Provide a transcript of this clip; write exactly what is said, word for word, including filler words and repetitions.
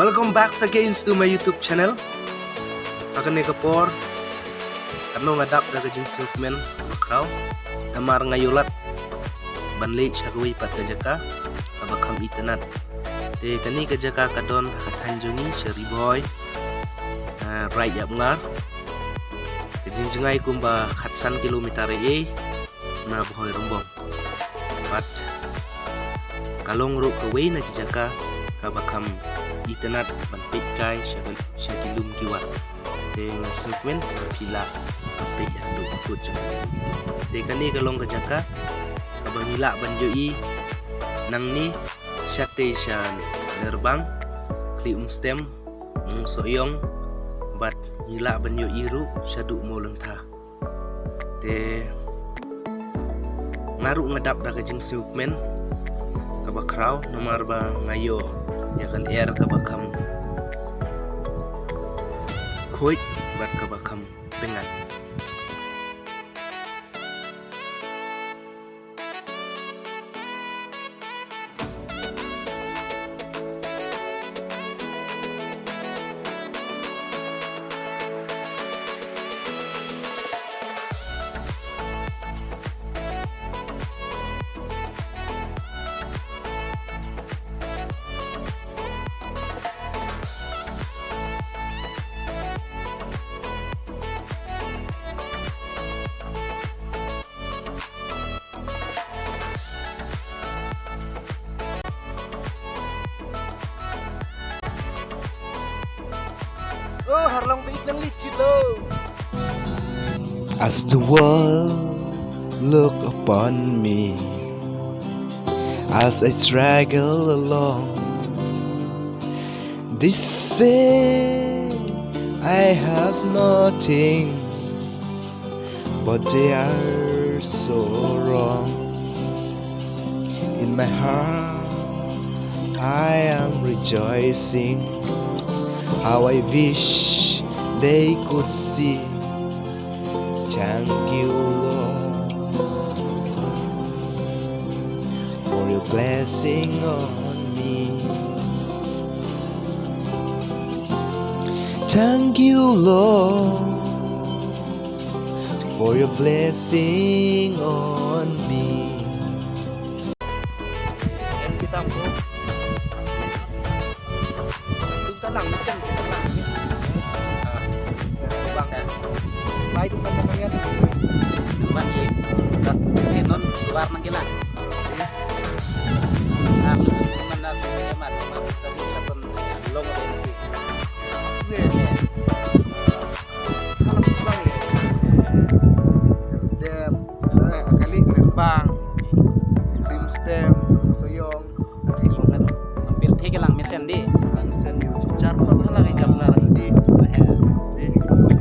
Welcome back again to my YouTube channel. Ha kane ka por, katno nga dap da ka jingsngewkmen kaba khraw, namar nga ïoh lad ban leit sha kawei pat ka jaka kaba kham itynnad. Te kane ka jaka ka don ha ka thaiñ jong ngi sha Ri Bhoi, ah, Raid Ïapngar. Ka jingjngai kumba khatsan kilometer ei ei na Bhoi Rambong. Bad ka long ruh kawei na ki jaka kaba kham itynnad ban peit kai sha, sha ki lum ki wat. Te nga sngewkmen ba phi lah ban peit haduh kut jong ka. Te kane ka long ka jaka kaba ngi lah ban ïohi nangne shatei sha Nerbang, Khlieh Umstem, Mawsohiong, bad ngi lah ban ïohi ruh shaduh Mawlyntha. Te nga ruh nga dap da ka jingsngewkmen kaba khraw namar ba nga ïoh ïa ka lyer kaba kham khuid bad kaba kham pyngngad. Oh, har long beit nang lit chit lo. As the world look upon me, as I struggle along, they say I have nothing, but they are so wrong. In my heart, I am rejoicing. How I wish they could see. Thank you, Lord, for your blessing on me. Thank you, Lord, for your blessing on me. Em kita ko. Kita lang, mesen kita lang. Ah, bang. Baik, bukan kalian. Bang, iya. Dah, si non keluar nang kilang. Ah, lu mana, mana, mana, sering langsung long. Iya. Dem, eh, kali Nerbang, Krimstem, Soyong. Pil thik lang mesen di. Mesen di, char pa bhala ka jam ngar di. Di.